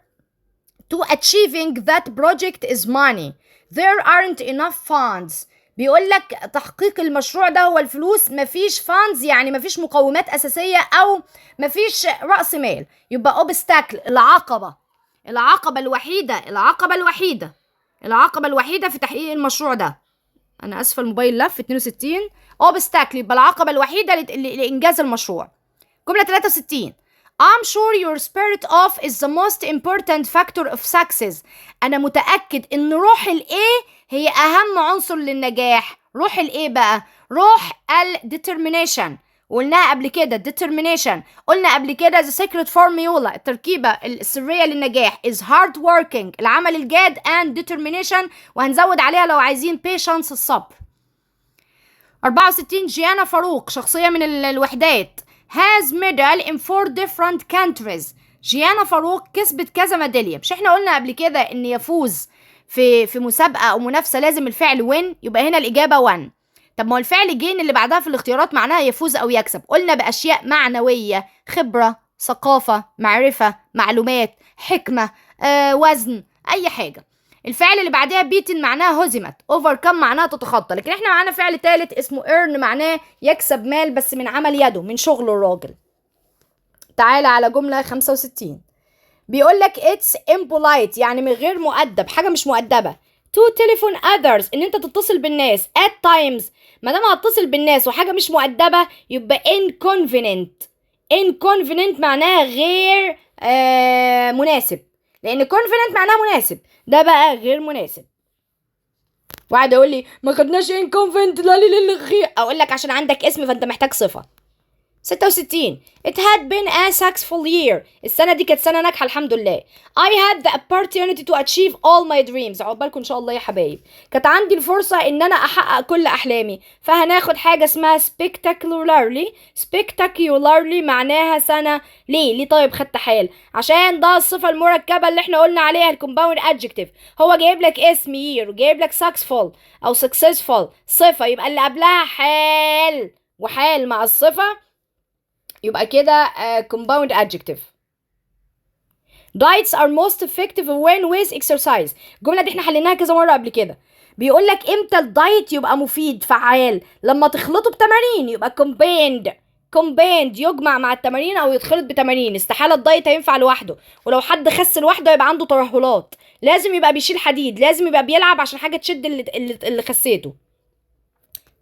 A: to achieving that project is money. There aren't enough funds. بيقول لك تحقيق المشروع ده هو الفلوس، مفيش funds يعني مفيش مقومات أساسية أو مفيش رأس مال، يبقى obstacle، العقبة. العقبة الوحيدة، العقبة الوحيدة، العقبة الوحيدة في تحقيق المشروع ده. أنا آسفة، الموبايل لف. 62، obstacle يبقى العقبة الوحيدة لإنجاز المشروع. جملة 63، I'm sure your spirit of is the most important factor of success. أنا متأكد إن روح الإيه هي أهم عنصر للنجاح. روح الإيه بقى؟ روح ال determination، قلناها قبل كده determination. قلنا قبل كده the secret formula، التركيبة السرية للنجاح، is hard working، العمل الجاد، and determination، وهنزود عليها لو عايزين patience، الصبر. 64، جيانا فاروق شخصية من الوحدات، has medal in four different countries. جيانا فاروق كسبت كذا ميدالية. مش احنا قلنا قبل كده ان يفوز في مسابقة او منافسة لازم الفعل win؟ يبقى هنا الإجابة won. طب ما هو الفعل gain اللي بعدها في الاختيارات معناها يفوز او يكسب، قلنا باشياء معنويه، خبره، ثقافه، معرفه، معلومات، حكمه، وزن، اي حاجه. الفعل اللي بعدها beaten معناها هزمت، overcome معناها تتخطى، لكن احنا معانا فعل ثالث اسمه earn معناه يكسب مال بس من عمل يده، من شغل الراجل. تعالى على جملة 65، بيقول لك it's impolite يعني من غير مؤدب، حاجة مش مؤدبة، to telephone others ان انت تتصل بالناس at times. ما دام هتصل بالناس وحاجة مش مؤدبة يبقى inconvenient. inconvenient معناها غير مناسب، لان convenient معناها مناسب، ده بقى غير مناسب. واحد يقول لي ما خدناش inconvenient، لا لا لا غير، اقول لك عشان عندك اسم فانت محتاج صفة. 66، It had been a successful year. السنة دي كانت سنة ناجحة الحمد لله. I had the opportunity to achieve all my dreams. عقبالكم إن شاء الله يا حبايب. كانت عندي الفرصة إن أنا أحقق كل أحلامي، فهناخد حاجة اسمها spectacularly. spectacularly معناها سنة. ليه؟ ليه طيب خدت حال؟ عشان ده الصفة المركبة اللي احنا قلنا عليها، ال compound adjective. هو جايب لك اسم year وجايب لك successful أو successful صفة، يبقى اللي قبلها حال، وحال مع الصفة يبقى كده compound adjective. Diets are most effective when with exercise. الجملة دي احنا حليناها كذا مرة قبل كده. بيقول لك امتى ال diet يبقى مفيد فعال؟ لما تخلطه بتمارين، يبقى combined. combined يجمع مع التمارين او يتخلط بتمارين. استحالة ال diet هينفع لوحده، ولو حد خس لوحده يبقى عنده ترهلات. لازم يبقى بيشيل حديد، لازم يبقى بيلعب عشان حاجة تشد اللي خسيته.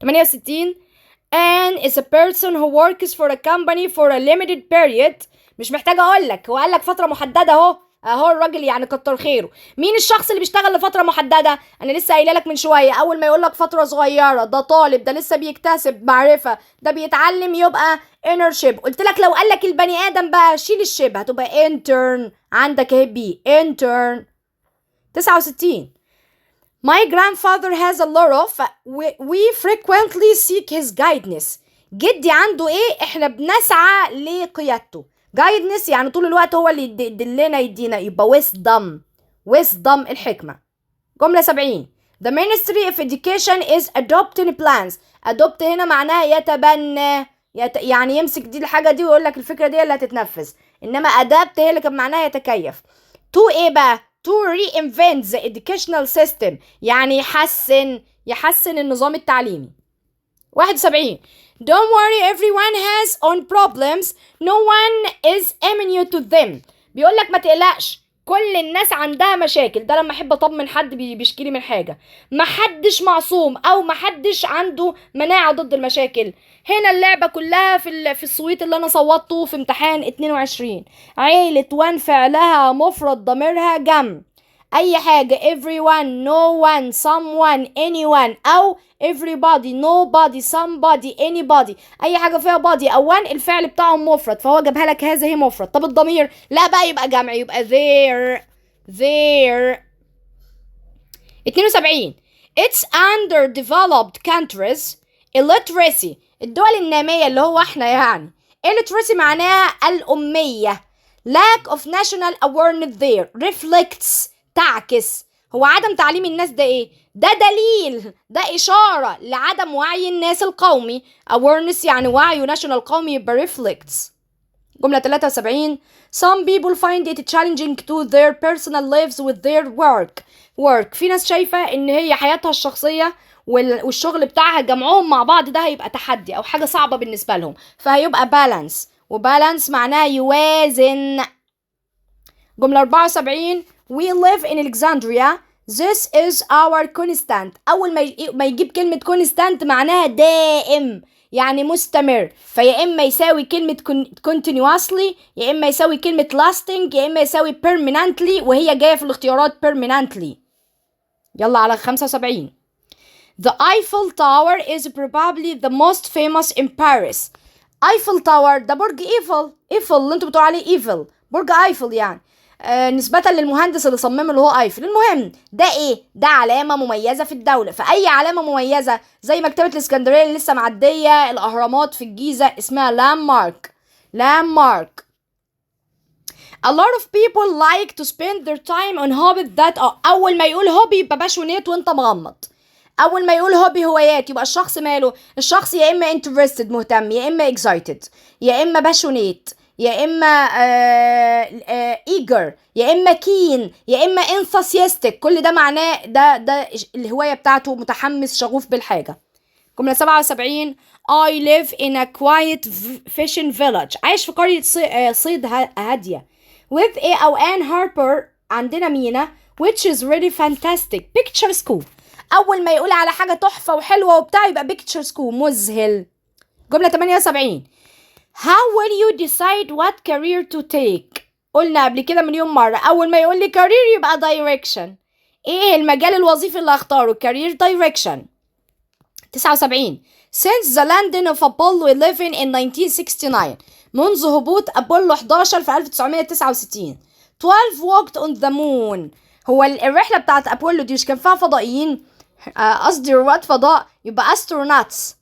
A: 68، An is a person who works for a company for a limited period. مش محتاجة اقول لك، هو قال لك فترة محددة اهو، اهو الراجل يعني كتر خيره. مين الشخص اللي بيشتغل لفترة محددة؟ انا لسه قايله لك من شوية، اول ما يقول لك فترة صغيرة، ده طالب، ده لسه بيكتسب معرفة، ده بيتعلم، يبقى internship. قلت لك لو قال لك البني ادم بقى شيل ال ship، هتبقى intern. عندك اهي B، intern. 69، My grandfather has a lot of we frequently seek his guidance. جدي عنده ايه؟ احنا بنسعى لقيادته. guidance يعني طول الوقت هو اللي يدلنا يدينا، يبقى wisdom. wisdom الحكمة. جملة 70، The Ministry of Education is adopting plans. adopt هنا معناها يتبنى، يعني يمسك دي الحاجة دي ويقول لك الفكرة دي اللي هتتنفذ، انما adapt هي اللي كان معناها يتكيف. to ايه بقى؟ to reinvent the educational system يعني يحسن النظام التعليمي. 71، Don't worry، everyone has own problems، no one is immune to them. بيقول لك ما تقلقش، كل الناس عندها مشاكل. ده لما احب اطمن حد بيشكي لي من حاجه، ما حدش معصوم او ما حدش عنده مناعه ضد المشاكل. هنا اللعبه كلها في الصويت اللي انا صوتته في امتحان 22. عيله one فعلها مفرد ضميرها جمع، اي حاجه، everyone، no one، someone، anyone، او everybody، nobody، somebody، anybody، اي حاجه فيها body او one الفعل بتاعهم مفرد، فهو جابها لك هذا هي مفرد. طب الضمير لا بقى يبقى جمع، يبقى their، their. 72، It's underdeveloped countries illiteracy. الدول النامية اللي هو احنا يعني، illiteracy معناها الأمية، lack of national awareness there reflects تعكس. هو عدم تعليم الناس ده ايه؟ ده دليل، ده إشارة لعدم وعي الناس القومي. awareness يعني وعي، و national قومي، يبقى reflects. جملة 73، Some people find it challenging to their personal lives with their work. في ناس شايفة ان هي حياتها الشخصية والشغل بتاعها جمعهم مع بعض ده هيبقى تحدي او حاجة صعبة بالنسبة لهم، فهيبقى balance، و balance معناها يوازن. جملة 74، We live in Alexandria، This is our constant. أول ما يجيب كلمة constant معناها دائم، يعني مستمر، فيا إما يساوي كلمة continuously، يا إما يساوي كلمة lasting، يا إما يساوي permanently، وهي جاية في الاختيارات permanently. يلا على 75، The Eiffel Tower is probably the most famous in Paris. Eiffel Tower ده برج ايفل، ايفل اللي انتوا بتقولوا عليه ايفل، برج ايفل يعني نسبة للمهندس اللي صممه اللي هو ايفل. المهم ده ايه؟ ده علامة مميزة في الدولة، فأي علامة مميزة زي مكتبة الاسكندرية اللي لسه معدية، الأهرامات في الجيزة، اسمها landmark، landmark. A lot of people like to spend their time on hobbies that are. أول ما يقول hobby يبقى passionate وانت مغمض. اول ما يقول hobby هوايات، يبقى الشخص ماله؟ الشخص يا اما interested مهتم، يا اما excited، يا اما passionate، يا اما eager، يا اما keen، يا اما enthusiastic. كل ده معناه ده الهواية بتاعته، متحمس، شغوف بالحاجه. جملة 77: I live in a quiet fishing village، عايش في قرية صيد هادية، with a أو an harbor، عندنا مينا، which is really fantastic. picturesque. أول ما يقول على حاجة تحفة وحلوة وبتاع يبقى picturesque، مذهل. جملة 78: How will you decide what career to take؟ قلنا قبل كده مليون مرة، أول ما يقول لي career يبقى direction. إيه المجال الوظيفي اللي هختاره؟ career direction. 79: Since the landing of Apollo 11 in 1969، منذ هبوط أبولو 11 في 1969، 12 walked on the moon. هو الرحلة بتاعت أبولو دي مش كان فيها فضائيين؟ قصدي رواد فضاء، يبقى astronauts.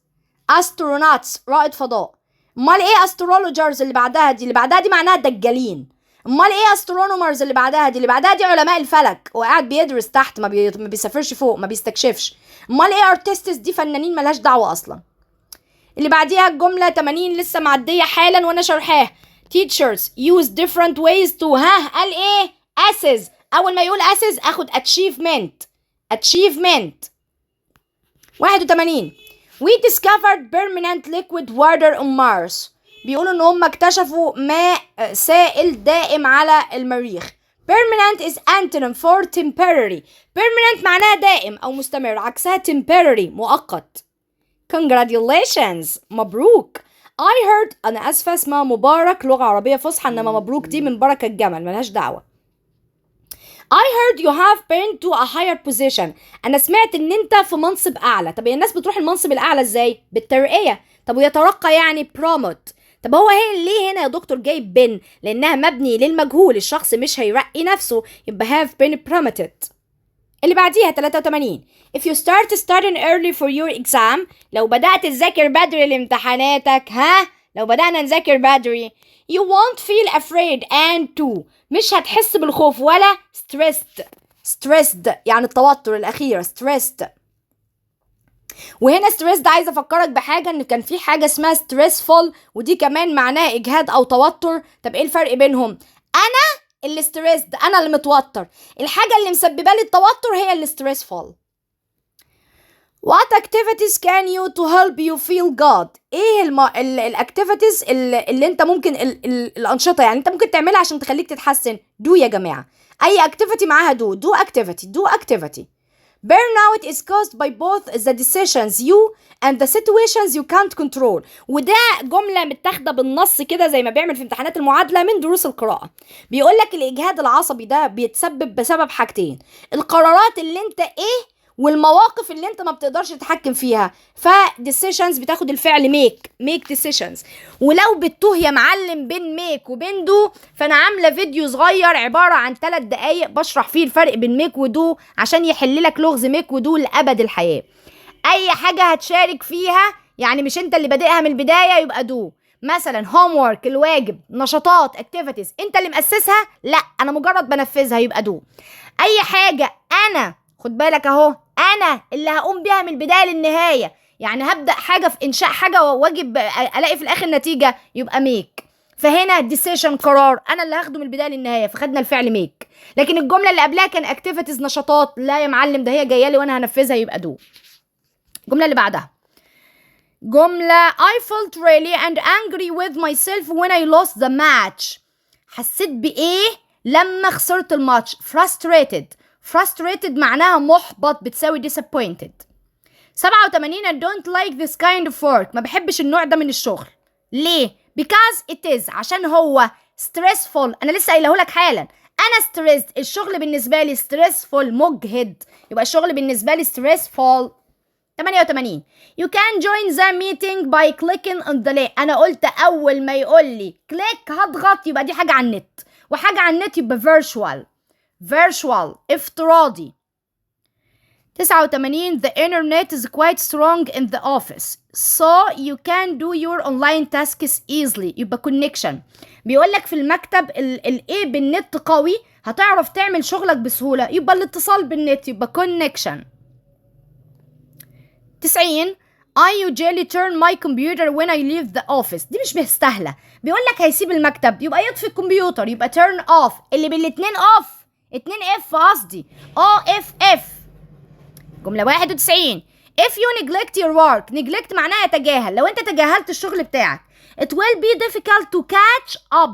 A: astronauts رائد فضاء. امال ايه astrologers اللي بعدها دي؟ اللي بعدها دي معناها دجالين. امال ايه astronomers اللي بعدها دي؟ اللي بعدها دي علماء الفلك، وقاعد بيدرس تحت، ما بيسافرش فوق، ما بيستكشفش. امال ايه artists دي؟ فنانين، ملهاش دعوه اصلا. اللي بعديها الجملة 80، لسه معدية حالا وانا شارحاها: teachers use different ways to، ها، قال ايه؟ assess. اول ما يقول assess اخد achievement. achievement. 81: We discovered permanent liquid water on Mars. بيقولوا ان هم اكتشفوا ماء سائل دائم على المريخ. permanent is antonym for temporary. permanent معناها دائم او مستمر، عكسها temporary مؤقت. congratulations مبروك. I heard، انا اسفه، اسمها مبارك لغة عربية فصحى، انما مبروك دي من بركة الجمل، ملهاش دعوه. I heard you have been to a higher position. أنا سمعت إن أنت في منصب أعلى. طب هي الناس بتروح المنصب الأعلى إزاي؟ بالترقية. طب ويترقى يعني promote. طب هو هي ليه هنا يا دكتور جايب been؟ لأنها مبني للمجهول، الشخص مش هيرقي نفسه، يبقى have been promoted. اللي بعديها 83: If you start studying early for your exam، لو بدأت تذاكر بدري لامتحاناتك، ها، لو بدأنا نذاكر بدري، you won't feel afraid and to، مش هتحس بالخوف ولا stressed. stressed يعني التوتر الأخير، stressed. وهنا stressed عايزه افكرك بحاجه، ان كان في حاجة اسمها stressful، ودي كمان معناها اجهاد او توتر. طب ايه الفرق بينهم؟ انا اللي stressed، انا اللي متوتر، الحاجة اللي مسببه لي التوتر هي اللي stressful. What activities can you to help you feel good؟ ايه ال activities اللي انت ممكن الانشطة يعني انت ممكن تعملها عشان تخليك تتحسن؟ do يا جماعه، اي activity معاها do. do activity، do activity. Burnout is caused by both the decisions you and the situations you can't control. وده جملة متاخدة بالنص كده زي ما بيعمل في امتحانات المعادلة من دروس القراءة. بيقول لك الإجهاد العصبي ده بيتسبب بسبب حاجتين: القرارات اللي انت ايه، والمواقف اللي انت ما بتقدرش تتحكم فيها. ف decisions بتاخد الفعل make. make decisions. ولو بتوه يا معلم بين make وبين do، فانا عامله فيديو صغير عبارة عن 3 دقايق بشرح فيه الفرق بين make و do، عشان يحل لك لغز make و do لابد الحياه. اي حاجة هتشارك فيها، يعني مش انت اللي بادئها من البدايه، يبقى do. مثلا homework الواجب، نشاطات activities، انت اللي مؤسسها؟ لا، انا مجرد بنفذها، يبقى do. اي حاجة انا، خد بالك اهو، انا اللي هقوم بيها من البداية للنهايه، يعني هبدا حاجة في انشاء حاجة واجب الاقي في الاخر نتيجه، يبقى make. فهنا decision قرار، انا اللي هاخده من البداية للنهايه، فخدنا الفعل make. لكن الجملة اللي قبلها كان activities نشاطات، لا يا معلم، ده هي جاية لي وانا هنفذها، يبقى do. الجملة اللي بعدها جملة I felt really and angry with myself when I lost the match. حسيت بإيه لما خسرت الماتش؟ frustrated. frustrated معناها محبط، بتساوي disappointed. 87: I don't like this kind of work، ما بحبش النوع ده من الشغل. ليه؟ because it is، عشان هو stressful. انا لسه قايله لك حالا، انا stressed، الشغل بالنسبة لي stressful مجهد، يبقى الشغل بالنسبة لي stressful. 88: You can join the meeting by clicking on the link. انا قلت اول ما يقول لي click هضغط، يبقى دي حاجة على النت، وحاجه على النت يبقى virtual. virtual افتراضي. 89: The internet is quite strong in the office so you can do your online tasks easily. يبقى connection. بيقول لك في المكتب الايه بالنت قوي، هتعرف تعمل شغلك بسهولة، يبقى الاتصال بالنت، يبقى connection. 90. I usually turn my computer when I leave the office. دي مش مستاهلة. بيقول لك هيسيب المكتب يبقى يطفي الكمبيوتر، يبقى turn off اللي بالاتنين off، اتنين F قصدي، O F F. جملة 91. If you neglect your work، neglect معناها يتجاهل، لو انت تجاهلت الشغل بتاعك it will be difficult to catch up.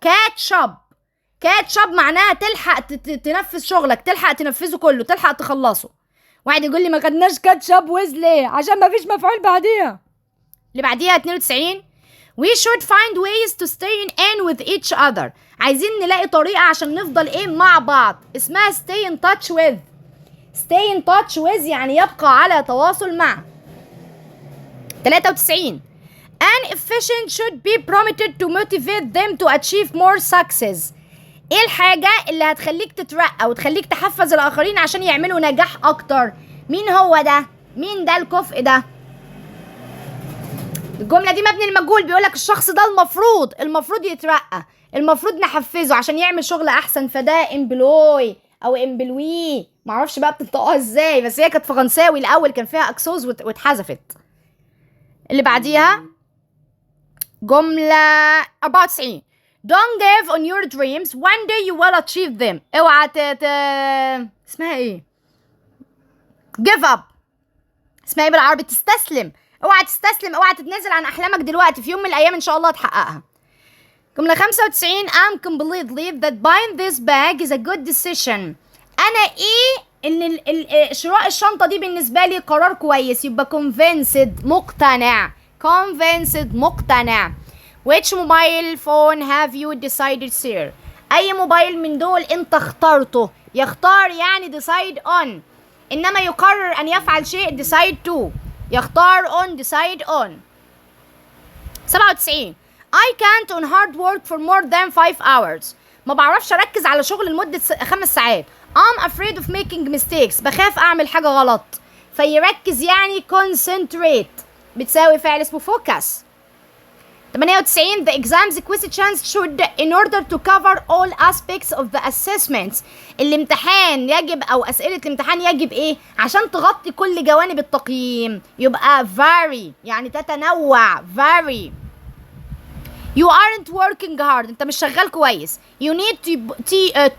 A: catch up، catch up معناها تلحق تنفذ شغلك، تلحق تنفذه كله، تلحق تخلصه. واحد يقول لي ما خدناش catch up with ليه؟ عشان ما فيش مفعول بعديها. اللي بعديها 92. We should find ways to stay in with each other. عايزين نلاقي طريقة عشان نفضل ايه مع بعض، اسمها stay in touch with. stay in touch with يعني يبقى على تواصل مع. 93. An efficient should be promoted to motivate them to achieve more success. ايه الحاجة اللي هتخليك تترقى وتخليك تحفز الآخرين عشان يعملوا نجاح أكتر؟ مين هو ده؟ مين ده الكفء ده؟ الجملة دي مبني المجهول، بيقولك الشخص ده المفروض يترقى، المفروض نحفزه عشان يعمل شغل أحسن، فده employ أو employee، معرفش بقى بتنطقها ازاي، بس هي كانت فرنساوي الأول، كان فيها accent واتحذفت. اللي بعديها جملة 94. Don't give on your dreams، one day you will achieve them. اوعى اسمها ايه؟ give up اسمها ايه بالعربي؟ تستسلم. اوعى تستسلم، اوعى تتنازل عن احلامك دلوقتي، في يوم من الايام ان شاء الله تحققها. جملة 95. I'm completely that buying this bag is a good decision. انا ايه ان ال شراء الشنطة دي بالنسبة لي قرار كويس، يبقى convinced مقتنع، convinced مقتنع. which mobile phone have you decided sir؟ اي موبايل من دول انت اخترته؟ يختار يعني decide on، انما يقرر ان يفعل شيء decide to، يختار on، decide on. 97. I can't on hard work for more than 5 hours. ما بعرفش اركز على شغل لمدة 5 ساعات. I'm afraid of making mistakes. بخاف اعمل حاجة غلط. فيركز يعني concentrate، بتساوي فعل اسمه focus. 98. The exams questions should in order to cover all aspects of the assessments. الامتحان يجب، او اسئلة الامتحان يجب ايه عشان تغطي كل جوانب التقييم؟ يبقى vary يعني تتنوع، vary. You aren't working hard. انت مش شغال كويس. You need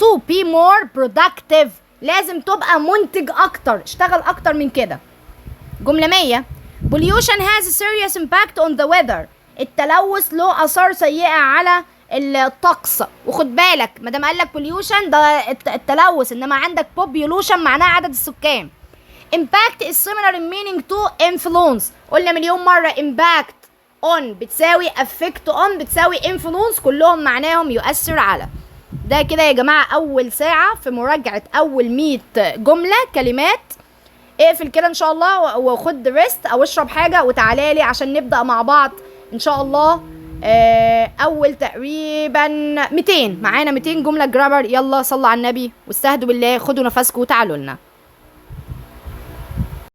A: to be more productive. لازم تبقى منتج اكتر، اشتغل اكتر من كده. جملة 100. Pollution has a serious impact on the weather. التلوث له آثار سيئة على الطقس. وخد بالك، ما دام قال لك pollution ده التلوث، انما عندك population معناها عدد السكان. impact is similar in meaning to influence. قلنا مليون مرة impact on بتساوي affect on بتساوي influence، كلهم معناهم يؤثر على. ده كده يا جماعة أول ساعة في مراجعة أول 100 جملة كلمات. اقفل كده ان شاء الله وخد rest او اشرب حاجة وتعالى لي عشان نبدا مع بعض ان شاء الله اول تقريبا 200، معانا 200 جملة grammar. يلا صلوا على النبي واستهدوا بالله، خدوا نفسكم وتعالوا لنا.